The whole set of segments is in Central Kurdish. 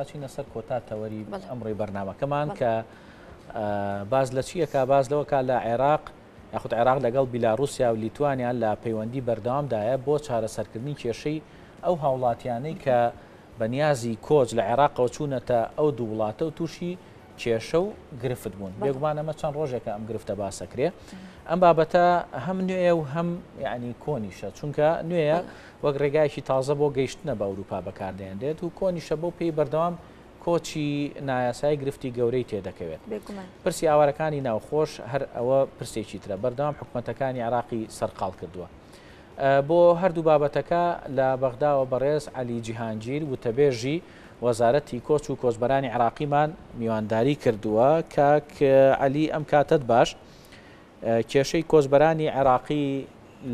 ئەچینە سەر کۆتا تەوەری ئەمڕۆی بەرنامەکەمان کە باس لە چیەکە باس لەوەکە لە عێراق یاخود عێراق لەگەڵ بیلاروسیا و لیتوانیا لە پەیوەندی بەردەوامدایە بۆ چارەسەرکردنی کێشەی ئەو هاوڵاتیانەی کە بە نیازی کۆچ لە عێراقەوە چوونەتە ئەو دوو وڵاتە و تووشی کێشە و گرفت بوون بێگومان ئەمە چەند ڕۆژێکە ئەم گرفتە باسەکرێ ئەم بابەتە هەم نوێیە و هەم یعنی کۆنیشە چونکە نوێیە وەک ڕێگایەکی تازە بۆ گەیشتنە بە ئەوروپا بەکاردەهێنرێت و کۆنیشە بەو پێی بەردەوام کۆچی نایاسایی گرفتی گەورەی تێدەکەوێت. پرسی ئاوارەکانی ناوخۆش هەر ئەوە پرسێکی ترە بەردەوام حکومەتەکانی عێراقی سەرقاڵ کردووە. بۆ هەردوو بابەتەکە لە بەغداوە بەڕێز عەلی جیهانگیر وتەبێژی وەزارەتی کۆچ و کۆچبەرانی عێراقیمان میوانداری کردووە. کاک عەلی ئەم کاتەت باش. کێشەی کۆچبەرانی عێراقی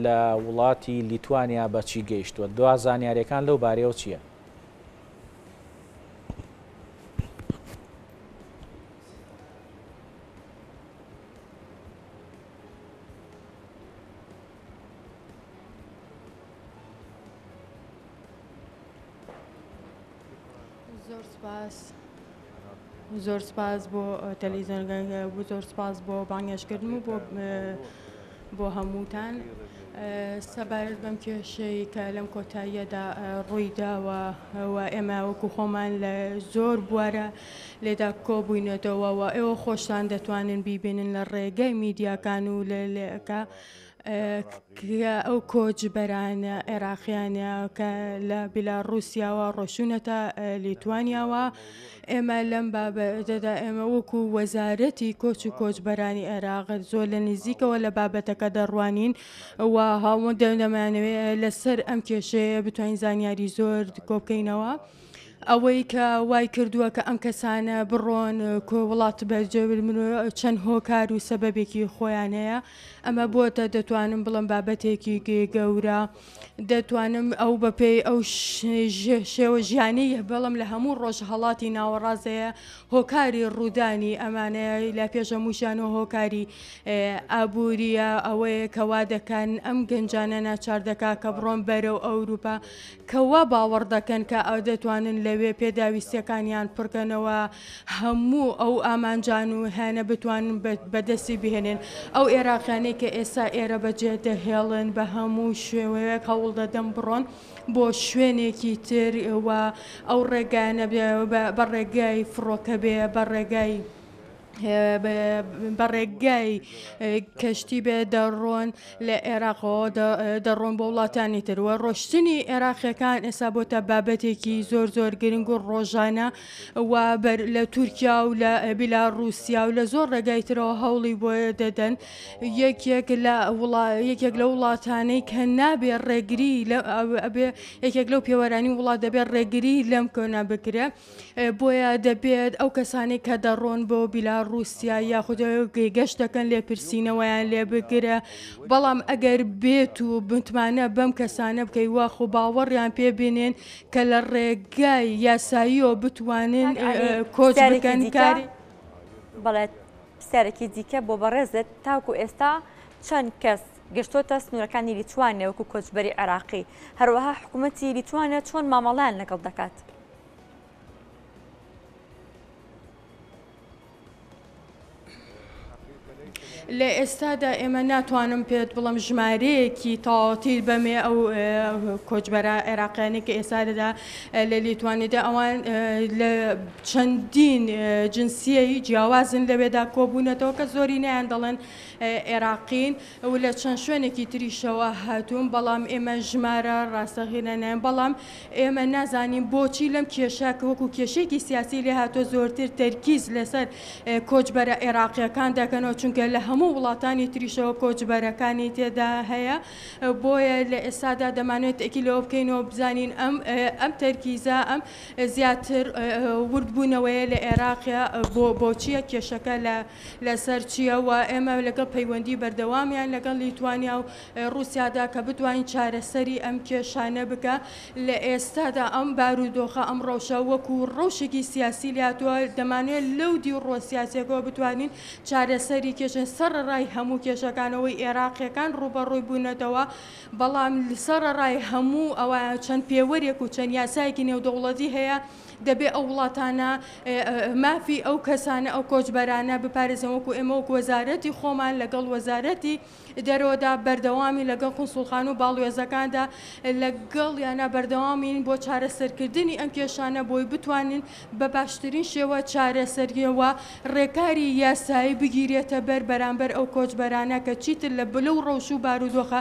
لە وڵاتی لیتوانیا بە چی گەیشتووە؟ دوا زانیارییەکان لەو بارەیەوە چییە؟ زۆر سپاس زۆر سپاس بۆ تەلەڤیزیۆنەکە بۆ زۆر سپاس بۆ بانگێشتکردن و بۆ بۆ هەمووتان سەبارەت بەم کێشەی کە لەم کۆتاییەدا ڕووی داوە و ئێمە وەکو خۆمان لە زۆر بوارە لێدا کۆبووینەتەوە و ئێوە خۆشتان دەتوانن بیبینن لە ڕێگەی میدیاکان و لە لێکە کە ئەو کۆچبەرانە عێراقیانە کە لە بیلاڕووسیاوە ڕۆشتوونەتە لیتوانیاوە، ئێمە لەم بابەتەدا ئێمە وەکو وەزارەتی کۆچ و کۆچبەرانی عێراق زۆر لە نزیکەوە لە بابەتەکە دەڕوانین و هەموو دەمانەوێت لەسەر ئەم کێشەیە بتوانین زانیاری زۆر کۆبکەینەوە. ئەوەی کە وای کردووە کە ئەم کەسانە بڕۆن وڵات بەجێ چەند هۆکار و سەبەبێکی خۆیان هەیە ئەمە بۆتە دەتوانم بڵێم بابەتێکی گەورە دەتوانم ئەو بەپێی ئەو شێوە ژیانی بەڵم لە هەموو ڕۆژهەڵاتی ناوەڕاستەیە هۆکاری ڕوودانی ئەمانەیە لە پێش هەمووشیان و هۆکاری ئابووریە ئەوەیە کەوا دەکەن ئەم گەنجانە ناچار دەکا کە بڕۆن بەرەو ئەوروپا کە وا باوەڕ دەکەن کە دەتوانن لەوێ پێداویستیەکانیان پڕکەنەوە هەموو ئەو ئامانجان و هەیانە بتوانن بەدەستی بهێنن ئەو ئێراقیانەی کە ئێستا ئێرە بەجێ دەهێڵن بە هەموو شێوەیەک هەوڵ دەدەن بڕۆن بۆ شوێنێکی تر و ئەو ڕێگایانە بە ڕێگای فڕۆکە بێ بە ڕێگای بە ڕێگای کەشتی بێ دەڕۆن لە عێراقەوە دەڕۆن بۆ وڵاتانی تر و ڕۆشتنی عێراقیەکان ئێستا بۆتە بابەتێکی زۆر زۆر گرنگ و ڕۆژانە و بەر لە تورکیا و لە بیلا رووسیا و لە زۆر ڕێگای ترەوە هەوڵی بۆ دەدەن یەکێک لە یەکێک لە وڵاتانەی کە نابێ ڕێگری لە ئەبێ یەکێک لەو پێوەرانی وڵات دەبێت ڕێگری لەم کۆنا بکرێ بۆیە دەبێت ئەو کەسانەی کە دەڕۆن بۆ بیلاڕووسیا یاخود گەشت دەکەن لێپرسینەوەیان لێ بگرە، بەڵام ئەگەر بێت و متمانە بەم کەسانە بکەی و خۆباوەڕیان پێ بێنێن کە لە ڕێگای یاساییەوە بتوانن کاک عەلی کۆچ پرسیارێکی بکەن دیکە کاری. بەڵێ پرسیارێکی دیکە بۆ بەڕێزت تاکو ئێستا چەند کەس گەشتۆتە سنوورەکانی لیتوانیا وەکو کۆچبەری عێراقی هەروەها حکوومەتی لیتوانیا چۆن مامەڵەیان لەگەڵ دەکات؟ لە ئێستادا ئێمە ناتوانم پێت بڵم ژمارەیەکی تەواوەتی بەمێ ئەو کۆچبەرە عێراقیانەی کە ئێستادا لە لیتوانیدا ئەوان لە چەندین جنسیەی جیاوازن لەوێدا کۆبوونەتەوە کە زۆرینەیان دەڵێن عێراقین و لە چەند شوێنێکی تریشەوە هاتوون بەڵام ئێمە ژمارە ڕاستەقینە ناین بەڵام ئێمە نازانین بۆچی لەم کێشە کە وەکو کێشەیەکی سیاسی لێهاتووە زۆرتر تەرکیز لەسەر کۆچبەرە عێراقیەکان دەکەنەوە چونکە لە هەموو وڵاتانی تریشەوە کۆچبەرەکانی تێدا هەیە بۆیە لە ئێستادا دەمانەوێت تەئکید لەوە بکەینەوە بزانین ئەم ئەم تەرکیزە ئەم زیاتر وردبوونەوەیە لە عێراقیا بۆ بۆچیە کێشەکە لە لەسەر چییە و ئێمە لەگەڵ پەیوەندی بەردەوامیان لەگەڵ لیتوانیا و ڕووسیادا کە بتوانین چارەسەری ئەم کێشانە بکە لە ئێستادا ئەم بارودۆخە ئەم ڕەوشە وەکو ڕەوشێکی سیاسی لاتووە دەمانەوێت لەو دیو ڕووە سیاسیەکەوە بتوانین چارەسەری کێشە سەرەڕای هەموو کێشەکانەوەی ئێراقیەکان ڕووبەڕووی بوونەتەوە بەڵام سەرەڕای هەموو ئەوە چەند پێوەرێک و چەند یاسایەکی نێودەوڵەتی هەیە. دەبێ ئەو وڵاتانە مافی ئەو کەسانە ئەو کۆچبەرانە بپارێزن وەکو ئێمە وەکو وەزارەتی خۆمان لەگەڵ وەزارەتی دەرەوەدا بەردەوامین لەگەڵ قونسوڵخانە و باڵوێزەکاندا لەگەڵیانە بەردەوامین بۆ چارەسەرکردنی ئەم کێشانە بۆی بتوانین بە باشترین شێوە چارەسەریەوە ڕێکاری یاسایی بگیرێتە بەر بەرامبەر ئەو کۆچبەرانە کە چیتر لە لەو ڕەوش و بارودۆخە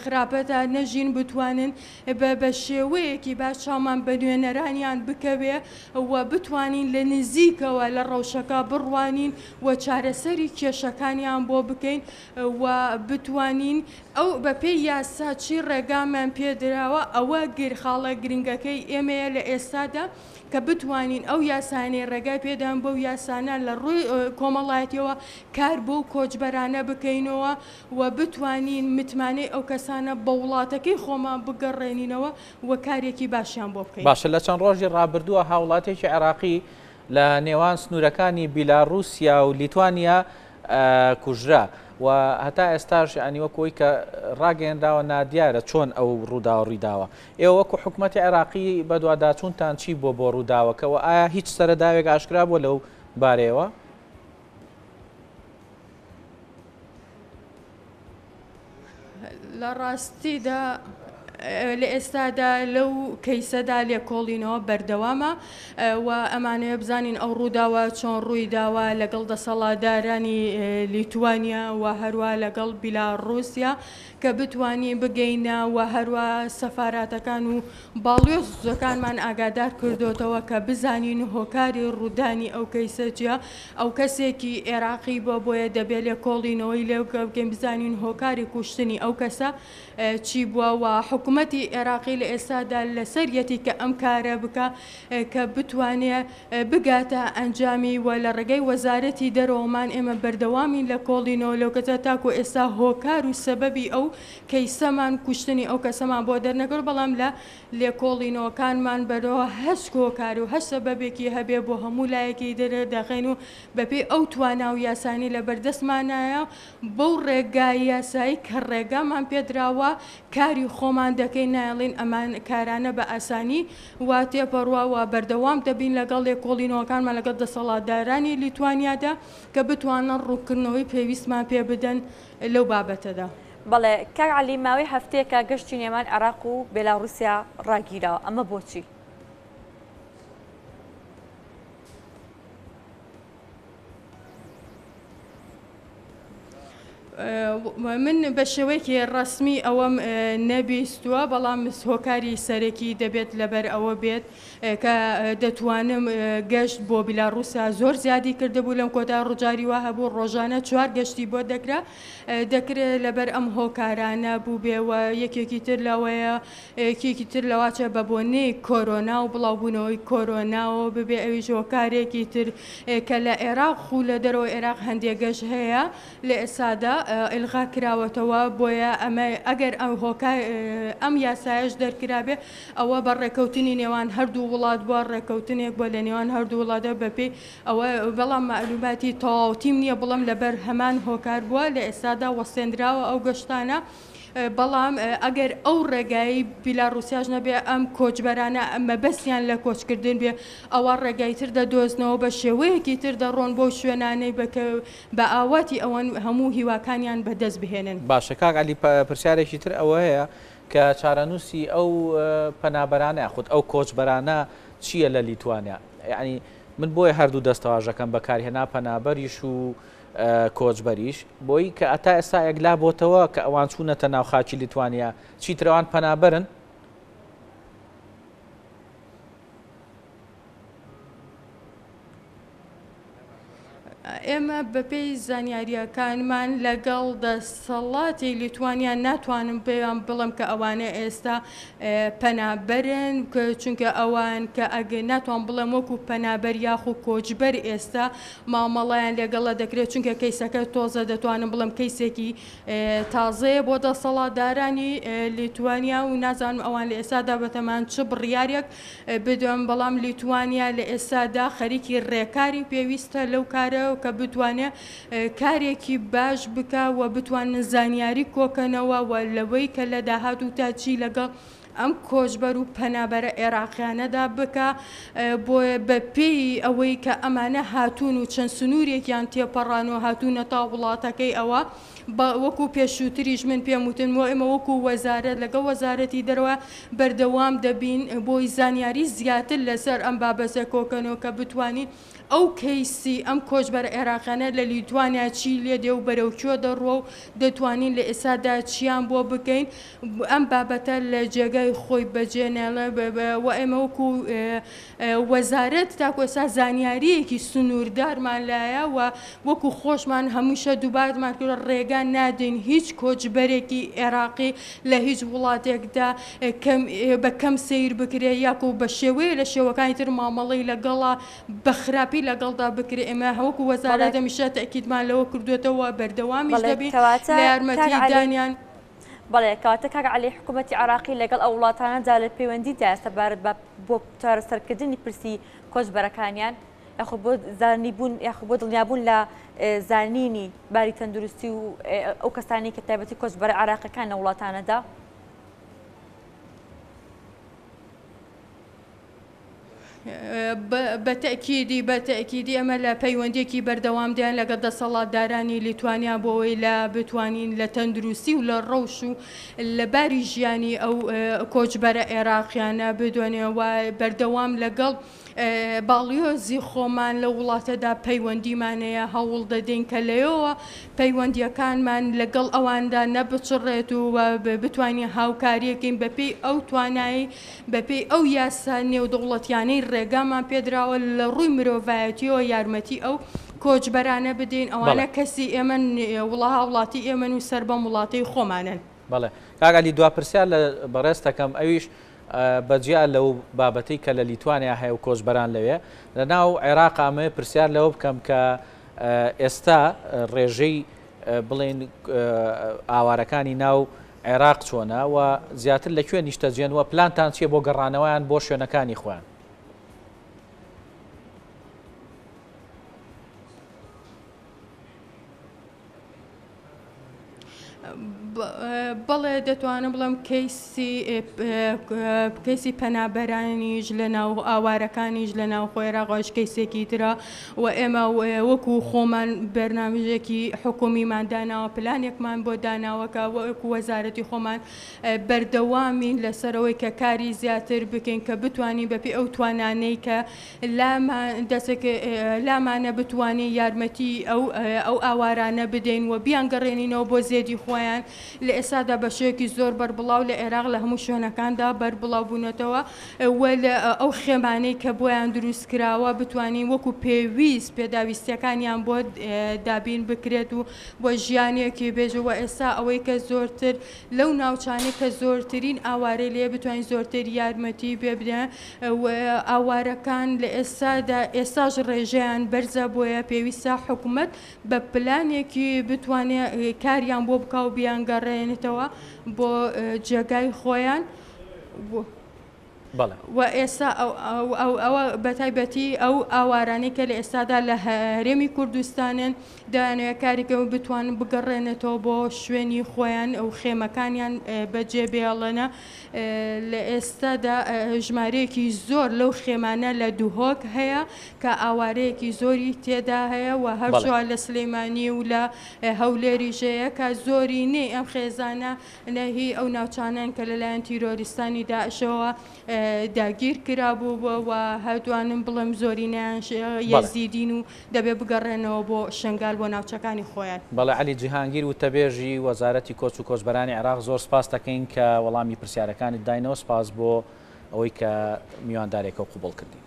خراپەدا نەژین بتوانن بە بە شێوەیەکی باش چاومان بە نوێنەرانیان بکەوێ و بتوانین لە نزیکەوە لە ڕەوشەکە بڕوانین و چارەسەری کێشەکانیان بۆ بکەین و بتوانین ئەو بە پێی یاسا چی ڕێگامان پێ دراوە ئەوە گر خاڵە گرنگەکەی ئێمەیە لە ئێستادا کە بتوانین ئەو یاسایانەی ڕێگای پێدان بەو یاسانە لە ڕووی کۆمەڵایەتیەوە کار بۆ کۆچبەرانە بکەینەوە و بتوانین متمانەی ئەو کەسانە بە وڵاتەکەی خۆمان بگەڕێنینەوە و کارێکی باشیان بۆ بکەین. باشە لە چەند ڕۆژی ڕابردووە هاوڵاتیەکی عێراقی لە نێوان سنوورەکانی بیلاڕووسیا و لیتوانیا کوژرا و هەتا ئێستاش یانی وەکو ئەوەی کە ڕاگەیەنراوە نادیارە چۆن ئەو ڕووداوە ڕوویداوە. ئێوە وەکو حکومەتی عێراقی بەدواداچوونتان چی بووە بۆ ڕووداوەکە و ئایا هیچ سەرەداوێک ئاشکرا بووە لەو بارەیەوە؟ لە ڕاستیدا لە ئێستادا لەو کەیسەدا لێکۆڵینەوە بەردەوامە و ئەمانەوێ بزانین ئەو ڕووداوە چۆن ڕووی داوە لەگەڵ دەسەڵاتدارانی لیتوانیا و هەروە لەگەڵ بیلاڕووسیا کە بتوانین بگەینە و هەروە سەفاراتەکان و باڵیۆزەکانمان ئاگادار کردۆتەوە کە بزانین هۆکاری ڕوودانی ئەو کەیسە چیە، ئەو کەسێکی ئێراقی بوە بۆیە دەبێ لێکۆڵینەوەی لێ بکەین بزانین هۆکاری کوشتنی ئەو کەسە چی بوە و حکومەتی ئێراقی لە ئێستادا لەسەریەتی کە ئەم کارە بکا کە بتوانێ بگاتە ئەنجامی و لە ڕێگەی وەزارەتی دەرەوەمان ئێمە بەردەوامین لە کۆڵینەوە لەو کەسە تاکو ئێستا هۆکار و سەبەبی ئەو کەیسەمان کوشتنی ئەو کەسەمان بۆ دەرنەکەوت بەڵام لە لێکۆڵینەوەکانمان بەرەوە هەچ هۆکار و هەچ سەبەبێکی هەبێ بۆ هەموو لایەکی دەردەخەین و بەپێی ئەو توانا و یاسانەی لەبەردەستمانایە بەو ڕێگای یاسایی کە ڕێگامان پێدراوە کاری خۆمان دەکەین نایەڵین ئەمان کارانە بە ئاسانی وا تێپەڕوا و بەردەوام دەبین لەگەڵ لێکۆڵینەوەکانمان لەگەڵ دەسەڵاتدارانی لیتوانیادا کە بتوانن ڕوونکردنەوەی پێویستمان پێ بدەن لەو بابەتەدا. بەڵێ کاک عەلی ماوەی هەفتەیەکە گەشتی نێوان عێراق و بێلاڕوسیا ڕاگیراوە ئەمە بۆچی؟ من بە شێوەیەکی ڕەسمی ئەوەم نەبیستووە بەڵام هۆکاری سەرەکی دەبێت لەبەر ئەوە بێت کە دەتوانم گەشت بۆ بیلاڕوسیا زۆر زیادی کردبوو لەم کۆتا ڕجاری وا هەبوو ڕۆژانە چوار گەشتی بۆ دەکرا دەکرێت لەبەر ئەم هۆکارانە بووبێ و یەکێکی تر لەوەیە یەکێکی تر لەواچە بە بۆنەی کۆرۆنا و بڵاوبوونەوەی کۆرۆناوە ببێ ئەویش هۆکارێکی تر کە لە عێراق و لە دەرەوەی عێراق هەندێک گەشت هەیە لە ئێستادا ئیلغا کراوەتەوە بۆیە ئەمە ئەگەر ئەم هۆکار ئەم یاسایەش دەرکرابێ ئەوە بە ڕێکەوتنی نێوان هەردوو وڵات بووە ڕێکەوتنێک بووە لە نێوان هەردوو وڵاتدا بەپێی ئەوە بەڵام مەعلوماتی تەواوتیم نییە بڵێم لەبەر هەمان هۆکار بووە لە ئێستادا وەستێندراوە ئەو گەشتانە بەڵام ئەگەر ئەو ڕێگای بیلاڕوسیاش نەبێ ئەم کۆچبەرانە مەبەستیان لە کۆچکردن بێ ئەوا ڕێگای تر دەدۆزنەوە بە شێوەیەکی تر دەڕۆن بۆ شوێنانەی بە کە بە ئاواتی ئەوەن هەموو هیواکانیان بەدەست بهێنن. باشە کاک عەلی پرسیارێکی تر ئەوە هەیە کە چارەنووسی ئەو پەنابەرانە یاخود ئەو کۆچبەرانە چییە لە لیتوانیا؟ یانی من بۆیە هەردوو دەستەواژەکەم بەکارهێنا پەنابەریش و کۆچبەریش بۆی کە ئەتا ئێستا یەکلا بۆتەوە کە ئەوان چوونەتە ناو خاکی لیتوانیا چیتر ئەوان پەنابەرن؟ ئێمە بەپێی زانیارییەکانمان لەگەڵ دەسەڵاتی لیتوانیا ناتوانم پێیان بڵێم کە ئەوانە ئێستا پەنابەرن چونکە ئەوان کە ئەگەر ناتوان بڵێم وەکو پەنابەر یاخو کۆچبەر ئێستا مامەڵەیان لەگەڵە دەکرێت چونکە کەیسەکە تۆزە دەتوانم بڵێم کەیسێکی تازەیە بۆ دەسەڵاتدارانی لیتوانیا و نازانم ئەوان لە ئێستادا بەتەمان چ بڕیارێک بدەن، بەڵام لیتوانیا لە ئێستادا خەریکی رێکاری پێویستە لەو کارە کە بتوانێ کارێکی باش بکا و بتوانن زانیاری کۆکەنەوە و لەوەی کە لە داهاتوو تا چی لەگەڵ. ئەم کۆچبەر و پەنابەرە عێراقیانەدا بکا، بۆیە بە پێی ئەوەی کە ئەمانە هاتوون و چەند سنوورێکیان تێپەڕان و هاتوونەتە وڵاتەکەی ئەوە بە وەکو پێشووتریش من پێم وتن و ئێمە وەکو وەزارەت لەگەڵ وەزارەتی دەرەوە بەردەوام دەبین بۆی زانیاری زیاتر لەسەر ئەم بابەتە کۆکەنەوە کە بتوانین ئەو کەیسی ئەم کۆچبەرە عێراقیانە لە لیتوانیا چی لێدێ و بەرەو کوێ دەڕوا و دەتوانین لە ئێستادا چیان بۆ بکەین ئەم بابەتە لە جێگای خۆی بەجێ نێڵێ و ئێمە وەکو وەزارەت تاکو ئێستا زانیارییەکی سنووردارمان لایە و وەکو خۆشمان هەمیشە دووبارەمان کردووە ڕێگا نادەین هیچ کۆچبەرێکی عێراقی لە هیچ وڵاتێکدا کەم بە کەم سەیر بکرێت یاکو بە شێوەیە لە شێوەکانی تر مامەڵەی لەگەڵا بە خراپی لەگەڵدا بکرێت ئێمە وەکو وەزارەت هەمیشە تەئکیدمان لەوە کردووەتەوە بەردەوامیش دەبین لە یارمەتیدانیان. بەڵێ کەواتە کاک عەلی حکوومەتی عێراقی لەگەڵ ئەو وڵاتانەدا لە پەیوەندیدایە سەبارەت بە بۆ چارەسەرکردنی پرسی کۆچبەرەکانیان یاخود بۆ زانیبوون یاخود بۆ دڵنیابوون لە زانینی باری تەندروستی و ئەو کەسانی کە تایبەتی کۆچبەرە عێراقیەکان لە وڵاتانەدا؟ بە تەئکیدی بە تەئکیدی ئێمە لە پەیوەندیەکی بەردەوامداین لەگەڵ دەسەڵاتدارانی لیتوانیا بۆ ئەوەی لە بتوانین لە تەندروستی و لە ڕەوش و لە باری ژیانی ئەو کۆچبەرە عێراقیانە بدۆنێ و بەردەوام لەگەڵ باڵیۆزی خۆمان لەو وڵاتەدا پەیوەندیمان هەیە هەوڵ دەدەین کە لەوێوە پەیوەندیەکانمان لەگەڵ ئەواندا نەبچڕێت و بتوانین هاوکاریەکەین بەپێی ئەو توانایی بەپێی ئەو یاسا نێودەوڵەتیانەی ڕێگامان پێدراوە لە ڕووی مرۆڤایەتیەوە یارمەتی ئەو کۆچبەرانە بدەین، ئەوانە کەسی ئێمەن وڵا هاوڵاتی ئێمەن و سەر بەم وڵاتەی خۆمانن. بەڵێ کاک عەلی دوا پرسیار لە بەڕێزت دەکەم ئەویش بە جیا لەو بابەتەی کە لە لیتوانیا هەیە و کۆچبەران لەوێ لە ناو عێراق ئەمەوێ پرسیار لەوە بکەم کە ئێستا ڕێژەی بڵێن ئاوارەکانی ناو عێراق چۆنە و زیاتر لە کوێ نیشتەجێن و پلانتان چییە بۆ گەڕانەوەیان بۆ شوێنەکانی خۆیان؟ بەڵێ دەتوانم بڵێم کەیسی کەیسی پەنابەرانیش لە ناو ئاوارەکانیش لە ناوخۆ عێراقیش کەیسێکی ترە و ئێمە وەکو خۆمان بەرنامەیەکی حکومیمان داناوە پلانێکمان بۆ داناوە کە وەکو وەزارەتی خۆمان بەردەوامین لەسەرەوەی کە کاری زیاتر بکەین کە بتوانین بەپێی ئەو توانانەی کە لامان دەسک لامانە بتوانین یارمەتی ئەو ئەو ئاوارانە بدەین و بیانگەڕێنینەوە بۆ زێدی خۆیان لە ئێستادا بە شێوەیەکی زۆر بەربڵاو لە عێراق لە هەموو شوێنەکاندا بەربڵاو بوونەتەوە و لە ئەو خێمانەی کە بۆیان دروست کراوە بتوانین وەکو پێویست پێداویستیەکانیان بۆ دابین بکرێت و بۆ ژیانێکی بێژ و ئێستا ئەوەی کە زۆرتر لەو ناوچانەی کە زۆرترین ئاوارەی لێیە بتوانین زۆرتر یارمەتی پێ بدەین و ئاوارەکان لە ئێستادا ئێستاش ڕێژەیان بەرزە بۆیە پێویستە حکومەت بە پلانێکی بتوانێ کاریان بۆ بکا و بیانگەڕێنێتەوە بۆ جێگای خۆیان. بەڵێ. و ئێستا ئەوە بەتایبەتی ئەو ئاوارانەی کە لە ئێستادا لە هەرێمی کوردستانن دەیانەوێت کاری کەن و بتوانن بگەڕێنێتەوە بۆ شوێنی خۆیان و خێمەکانیان بەجێ بێڵنە لە ئێستادا ژمارەیەکی زۆر لەو خێمانە لە دهۆک هەیە کە ئاوارەیەکی زۆری تێدا هەیە و هەرچوە لە سلێمانی و لە هەولێریش هەیە کە زۆرینەی ئەم خێزانە نە هی ئەو ناوچانەن کە لەلایەن تیرۆریستانی داعشەوە داگیر کرابوو و هەردوانم بڵێم زۆرینەیان یەزیدین و دەبێ بگەڕێنەوە بۆ شنگال بۆ ناوچەکانی خۆیان. بەڵێ عەلی جیهانگیر وتەبێژی وەزارەتی کۆچ و کۆچبەرانی عێراق زۆر سپاست دەکەین کە وەڵامی پرسیارەکانت داینەوە سپاس بۆ ئەوەی کە میواندارێکە و قبوڵ کردین.